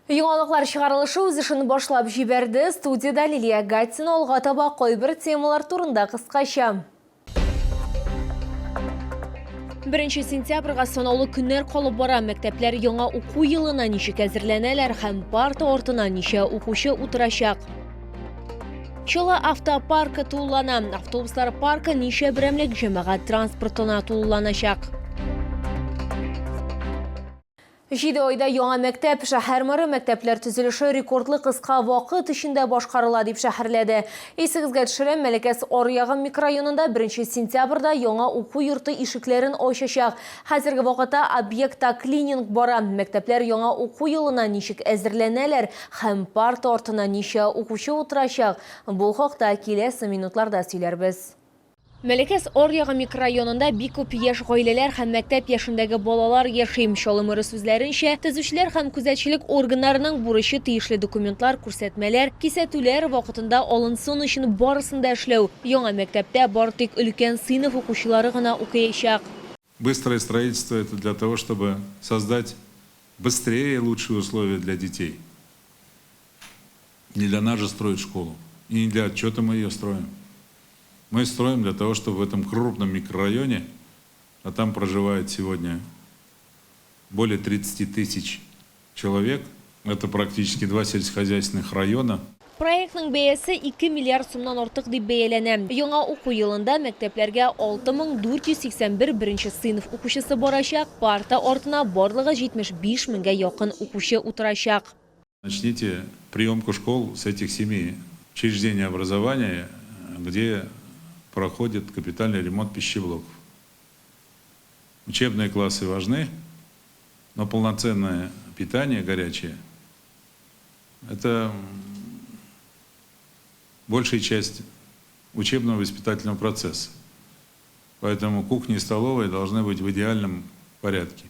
Яңалыклар чыгарылышы үз эшен башлап җибәрде. Студиядә Лилия Гатина алга таба кайбер темалар турында кыскача. Беренче сентябрьгә санаулы көннәр калып бара. Мәктәпләр яңа уку елына ничек әзерләнәләр һәм парта артына ничә укучы утырачак? Чаллы автопаркы тулылана. Автобуслар паркы ничә берәмлек җәмәгать транспортына тулыланачак? Җиде айда яңа мәктәп, шәһәр мэры мәктәпләр төзелеше рекордлы кыска вакыт эчендә башкарыла, дип шәһәрләде. Исегезгә төшерәм, Мәләкәс аръягы микрорайонында беренче сентябрьдә яңа уку йорты ишекләрен ачачак. Хәзерге вакытта объектта клининг бара. Мәктәпләр яңа уку елына ничек әзерләнәләр һәм парта артына ничә укучы утырачак, бу хакта киләсе минутларда сөйләрбез. Мәләкәс аръягы микрорайонында бик күп яшь гаиләләр һәм мәктәп яшендәге балалар яши. Чаллы мэры сүзләренчә, төзүчеләр һәм күзәтчелек органнарының бурычы тиешле документлар, күрсәтмәләр, кисәтүләр вакытында алынсын өчен барысын да эшләү. Яңа мәктәптә бары тик өлкән сыйныф укучылары гына укыячак. Быстрое строительство это для того, чтобы создать быстрее и лучшие условия для детей. Не для нас же строить школу. И не для отчета мы ее строим. Мы строим для того, чтобы в этом крупном микрорайоне, а там проживает сегодня более 30 тысяч человек, это практически два сельскохозяйственных района. Проектның бәясе 2 миллиард сумнан артык дип бәяләнә. Яңа уку елында мәктәпләргә 6481 беренче сыйныф укучысы барачак, парта артына барлыгы 75 меңгә якын укучы утырачак. Начните приемку школ с этих семи учреждений образования, где проходит капитальный ремонт пищеблоков. Учебные классы важны, но полноценное питание горячее – это большая часть учебного воспитательного процесса. Поэтому кухни и столовые должны быть в идеальном порядке.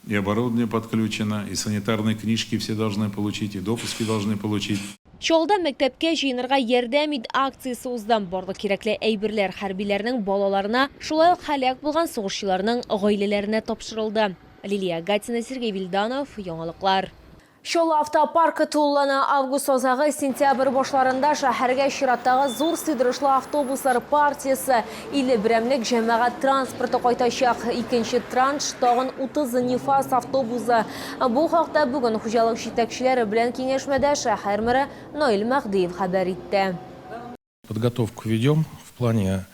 И оборудование подключено, и санитарные книжки все должны получить, и допуски должны получить. Чаллыда мәктәпкә җыенырга ярдәм ит акциясе узды. Барлык кирәкле әйберләр хәрбиләрнең балаларына, шулай ук һәлак булган сугышчыларның гаиләләренә тапшырылды. Лилия Гатина, Сергей Вильданов, Яңалыклар. Чаллы автопаркы тулылана. Август азагы, сентябрь башларында шәһәргә чираттагы зур сыйдырышлы автобуслар партиясе, 50 берәмлек җәмәгать транспорты кайтачак. Икенче транш, тагын 30 Нефаз автобусы. Бу хакта бүген хуҗалык җитәкчеләре белән киңәшмәдә шәһәр мэры Наил Мәһдиев хәбәр итте. Подготовку ведем в плане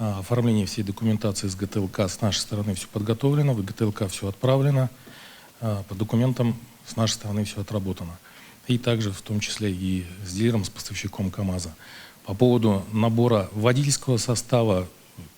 оформления всей документации с ГТЛК. С нашей стороны все подготовлено, в ГТЛК все отправлено, по документам с нашей стороны все отработано. И также в том числе и с дилером, с поставщиком КАМАЗа. По поводу набора водительского состава,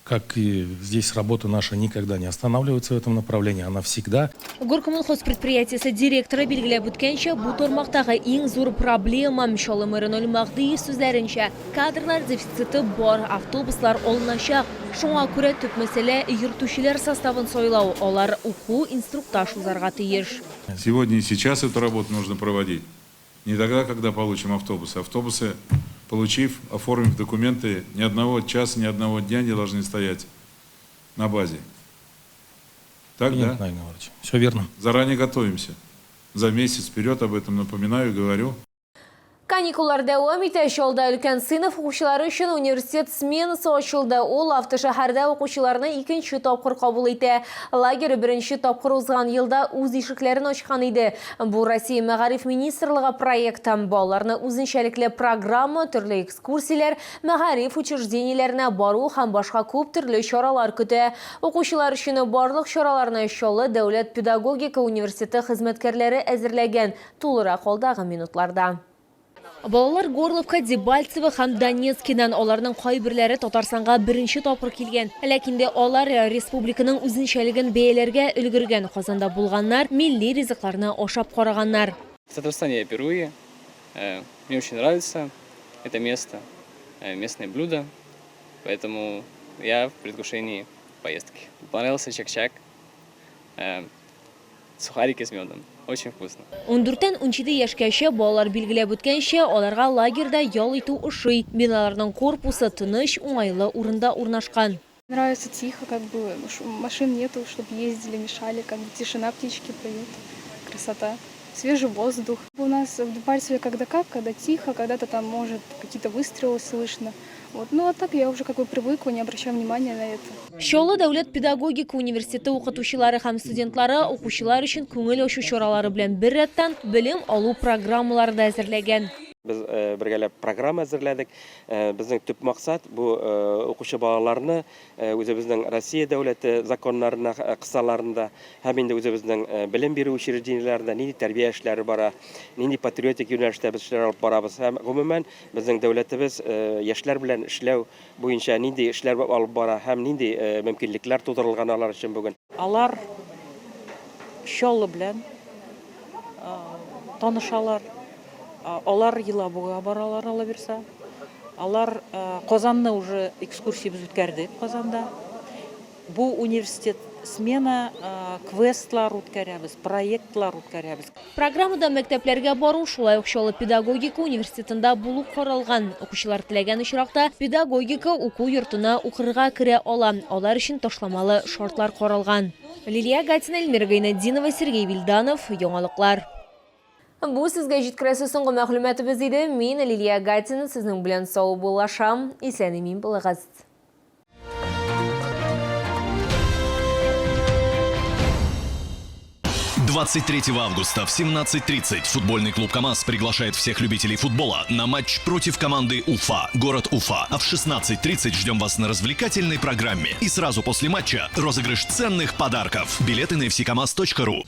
как и здесь работа наша никогда не останавливается в этом направлении, она всегда. Горкоммунхоз предприятиесе директоры билгеләп үткәнчә, бу тармактагы иң зур проблема, Чаллы мэры Наил Мәһдиев сүзләренчә, кадрлар дефициты бар, автобуслар алыначак. Шуңа күрә төп мәсьәлә, йөртүчеләр составын сайлау, алар уку, инструктаж узарга тиеш. Сегодня и сейчас эту работу нужно проводить. Не тогда, когда получим автобусы. Автобусы, получив, оформив документы, ни одного часа, ни одного дня не должны стоять на базе. Так, Принято, да? Наиль Иванович. Все верно. Заранее готовимся. За месяц вперед об этом напоминаю и говорю. Каникуллар дәвам итә. Чаллыда өлкән сыйныф укучылары өчен университет сменасы ачылды. Ул автошәһәрдә укучыларны икенче тапкыр кабул итә. Лагерь беренче тапкыр узган елда үз ишекләрен ачкан иде. Бу Россия Мәгариф министрлыгы проекты. Балаларны үзенчәлекле программа, төрле экскурсияләр, мәгариф учреждениеләренә бару һәм башка күп төрле чаралар көтә. Укучылар өчен барлык чараларны Чаллы дәүләт педагогика университеты хезмәткәрләре әзерләгән. Тулырак алдагы минутларда. Балалар Горловка, Дебальцево һәм Донецкидан, аларның кайберләре Татарстанга беренче тапкыр килгән. Ләкин дә алар республиканың үзенчәлеген бәяләргә өлгергән, Казанда булганнар, милли ризыкларны ашап караганнар. В Татарстане я впервые. Мне очень нравится это место, местные блюда, поэтому я в предвкушении поездки. Понравился чак-чак, Сухарики с медом. Очень вкусно. Ундүрттән унҗиде яшькәчә балалар билгеләп үткәнчә, аларга лагерьда ял итү ошый. Биналарның корпусы тыныч, уңайлы урында урнашкан. Нравится тихо, как бы машин нету, чтоб ездили, мешали, как бы тишина, птички поют, красота. Свежий воздух. У нас в Дебальцеве когда как, когда тихо, когда-то там, может, какие-то выстрелы слышно. Вот. Ну а так я уже как бы привыкла, не обращаю внимания на это. Чаллы дәүләт педагогика университеты укытучылары һәм студентлары укучылар өчен күңел ачу чаралары белән беррәттән белем алу программалары да әзерләгән. Без бергәләп программа әзерләдек. Безнең төп максат бу укучы балаларны үзебезнең Россия дәүләте законнарына кысаларында һәм инде үзебезнең белем бирү учреждениеләрендә нинди тәрбия эшләре бара, нинди патриотик юнәлештә без эшләр алып барабыз һәм гомумән безнең дәүләтебез яшьләр белән эшләү буенча нинди эшләр алып бара һәм нинди мөмкинлекләр тудырылган алар өчен бүген. Алар Чаллы белән танышалар, алар Елабуга баралар алабирса. Алар Казанны уже экскурсия без үткәрдек Казанда. Бу университет смена квестлар үткәрәбез, проектлар үткәрәбез. Программада мәктәпләргә бару, шулай ук Чаллы педагогика университетында булу каралган. Укучылар теләгән очракта педагогика уку йортына укырга керә ала. Алар өчен ташламалы шартлар каралган. Лилия Гатина, Эльмира Гайнетдинова, Сергей Вильданов. Яңалыклар. Бу сезгә җиткерәсе соңгы мәгълүматыбыз иде. Мин, Лилия Гатина, сезнең белән саубуллашам. Исән-имин булыгыз. 23 августа в 17:30 футбольный клуб «КамАЗ» приглашает всех любителей футбола на матч против команды «Уфа», город Уфа. А в 16:30 ждем вас на развлекательной программе. И сразу после матча розыгрыш ценных подарков. Билеты на fckamaz.ru.